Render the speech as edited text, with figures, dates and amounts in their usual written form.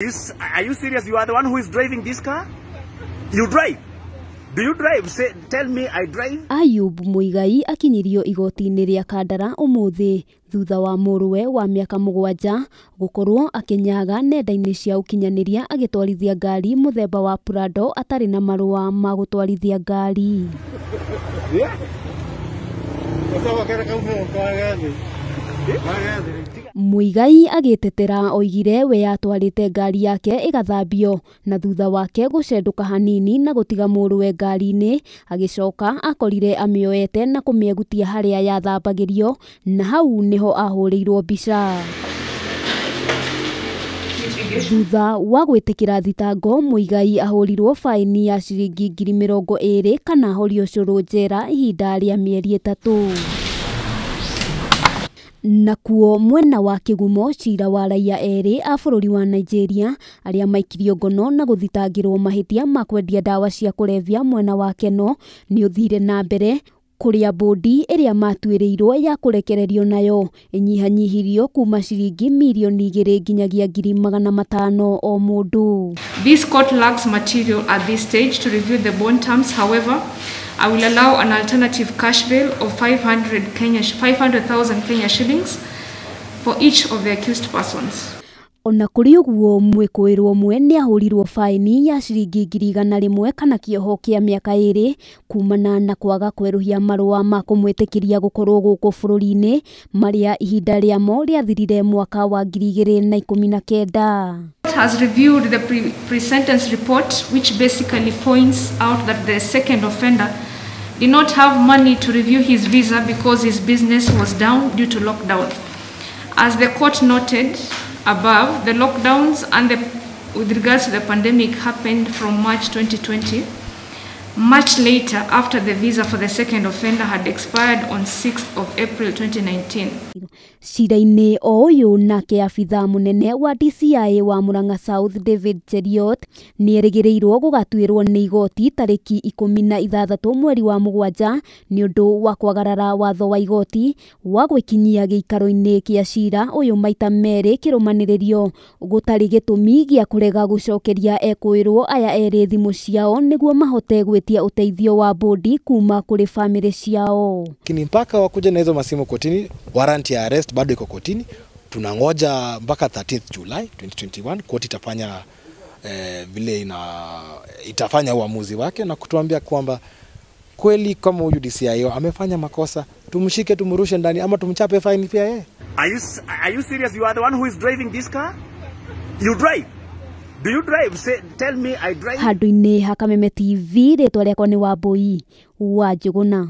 Are you serious? You are the one who is driving this car? You drive? Do you drive? Say, tell me I drive. Ayub Muigai akinyirio igoti-inĩ rĩa Kandara ũmũthĩ thutha wa mũrũwe wa mĩaka 7 gũkorwo akĩnyaga nenda-inĩ cia ũkinyanĩria agĩtwarithia ngari mũthemba wa Prado atarĩ na marũa ma gũtwarithia ngari. Muigai agĩtetera oigire we atwarĩte ngari yake ĩgathambio na thutha wake gũcendũka hanini na gũtiga mũrũwe ngari-inĩ, agĩcoka akorire amĩoete na kũmĩegutia harĩa yathambagĩrio na hau nĩho ahũrĩirwo mbica. Thutha wa gwĩtĩkĩra thitango, Muigai ahũrirwo faini ya ciringi 20,000 kana ahorio cũrũ njera ihinda rĩa mĩeri 3. Nakuo mwena wa Kĩgumo, cira wa raiya erĩ a bũrũri wa Nigeria arĩa maikirio ngono na gũthitangĩrwo mahĩtia ma kwendia ndawa cia kũrebia mwena wa Keno nĩ ũthire na mbere kũrĩa bũndi ĩrĩa matuĩrĩirwo ya kũrekererio nayo ĩnyihanyihirio kuma ciringi mirioni 2 nginyagia 500,000 o mũndũ. This court lacks material at this stage to review the bond terms. However, I will allow an alternative cash bail of 500,000 Kenya shillings for each of the accused persons. Ona kũrĩ ũguo, mwĩkũĩrwo ũmwe nĩ ahũrirwo faini ya ciringi 100,000 kana kĩoho kĩa mĩaka 2 kumana na kwaga kwerũhia marũa ma kũmwĩtĩkĩria gũkorwo gũkũ bũrũri-inĩ marĩa ihinda rĩamo rĩathirire mwaka wa 2019. Has reviewed the pre-sentence report, which basically points out that the second offender did not have money to review his visa because his business was down due to lockdown. As the court noted above, the lockdowns and with regards to the pandemic happened from March 2020, much later after the visa for the second offender had expired on 6th of April 2019. Cira-inĩ o ũyũ nake abithaa mũnene wa DCI wa Murang'a South David Cheriot nĩerĩgĩrĩirwo gũgatuĩrwo nĩ igoti tarĩki 16 mweri wa 7 nĩ ũndũ wa kwagarara watho wa igoti wa gwĩkinyia gĩikaro-inĩ kĩa cira ũyũ maita merĩ kĩrũmanĩrĩrio gũtarĩ gĩtũmi gĩa kũrega gũcokeria ekũĩrwo aya erĩ thimũ ciao nĩguo mahote gwĩtia ũteithio wa bũndi kuma kũrĩ bamĩrĩ ciao. Lakini mpaka wakuja na hizo masimu kotini, warrant ya arrest bado iko kotini. Tunangoja mpaka 13th July 2021 koti itafanya vile itafanya uamuzi wake na kutuambia kwamba kweli kama huyu DCIO amefanya makosa, tumshike tumrushe ndani ama tumchape fine pia yeye. Are you serious? You are the one who is driving this car? You drive? Do you drive? Say, tell me I drive. Handũ-inĩ ha Kameme TV, rĩtwa rĩakwa nĩ Wambui wa Njũgũna.